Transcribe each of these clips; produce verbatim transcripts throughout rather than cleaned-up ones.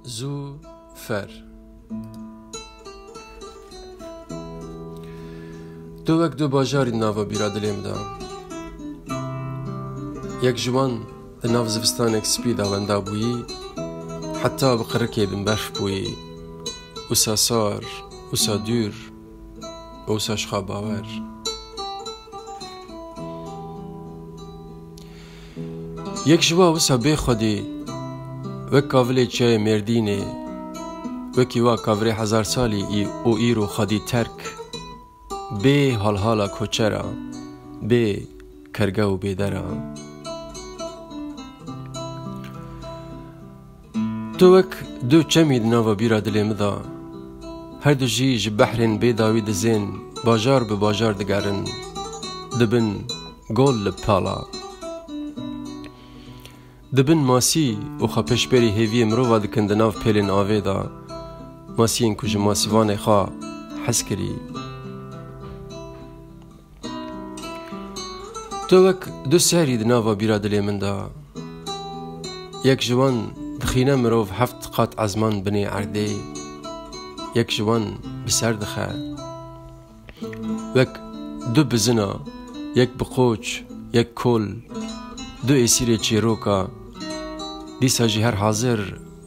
Zû fer. Tu wek du bajarî di nava bîra dilê min de. Yek ji wan di nav zivistanek spî de wenda bûyî, heta bi qirikê bin berf bûyî. Wisa sar, wisa dûr, wisa ji xwe bawer. Yek ji wa wisa bê xwedî, wek kavilê çiyayê Mêrdînê, wekî wa kavirê hezar salî î û îro xwedî terk, bê halhala koçera, bê kerge û bêdera. Tu wek du çemî di nava bîra dilê min de. Her du jî ji behrên bêdawî dizên, bajar bi bajar digerin. Dibin gol li pala. Dibin masî û xwe pêşberî hêviyê mirova dikin di nav pêlên avê de. Masiyên ku ji masivanê xwe hez kirî. Tu wek du serî di nava bîra dilê min de. Yek ji wan dixîne mirov heft qat ezman binê erdê. Yek ji wan bi ser dixe. Wek du bizina, yek bi qoç, yek kol, du êsîrê çêroka. Dîsa jî her hazir,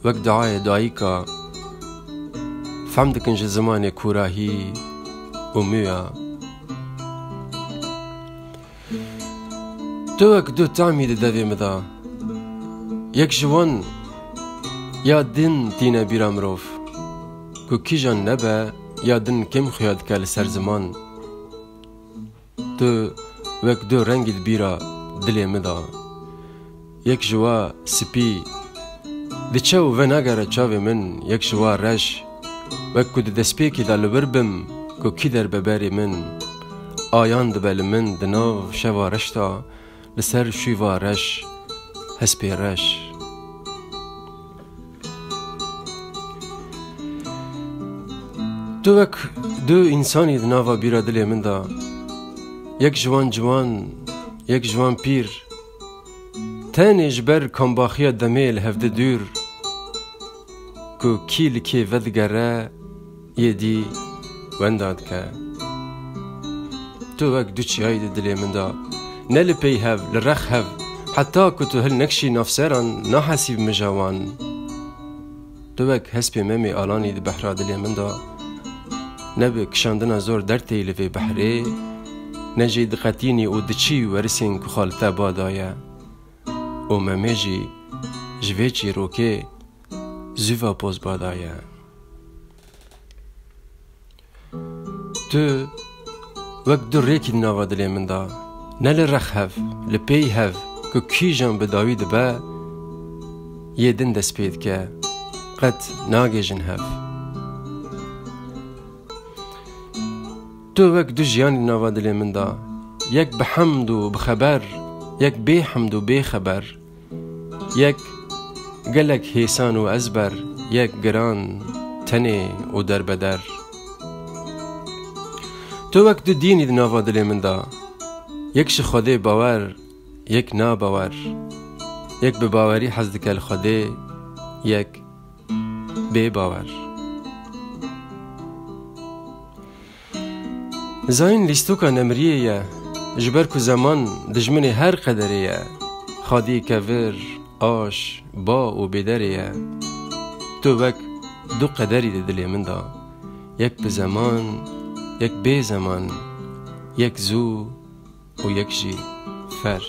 wek duayê dayika, fehm dikin ji zimanê kûrahî û mûya. Tu wek du tamî di devê min de. Yek ji wan ya din tîne bîra mirov, ku kîjan nebe ya din kêm xuya dike li ser ziman. Tu wek du rengî di bîra dilê min de. Yek ji wa spî diçe û venagere çavê min, yek ji wa reş, wek ku di destpêkê de li wir bim, ku kî derbe berê min, ayan dibe li min di nav şeva reş de, li ser şûva reş, hespê reş. Tu wek du însanî di nava bîra dilê min de. Yek ji wan ciwan, yek ji wan pîr. Tenê ji ber kambaxiya demê li hevdi dûr. Ku kî li kê vedigere, yê dî wenda dike. Tu wek du çiyayî di dilê min de. Ne li pey hev, li rex hev. Heta ku tu hil nekşî navseran, nahesîb mija wan. Tu wek hespê Memê Alanî di behra dilê min de, ne bi kişandina zor derteyî li vê behrê, ne jî diqetînî û diçî werisên ku xwe li te ba daye. Û Memê jî ji vê çîrokê zû ve poz ba daye. Tu wek du rêkî di nava dilê min de, ne li rex hev, li pey hev, ku kîjan bi dawî dibe, yê din dest pê dike, qet nagêjin hev. Tu wek du jiyanî di nava dilê min de, yek bi hemd û bi xeber, yek bê hemd û bê xeber. Yek gelek hêsan û ezber, yek giran, tenê û derbeder. Tu wek du dînî di nava dilê min de, yek ji Xwedê bawer, yek nabawer. Yek bi bawerî hez dike li Xwedê, yek bê bawer. Zayîn lîstoka nemiriyê ye, ji ber ku zeman dijminê her qederê ye. Xadî kevir, aş, ba û bêderê ye. Tu wek du qederî di dilê min de. Yek bi zeman, yek bê zeman, yek zû û yek jî fer.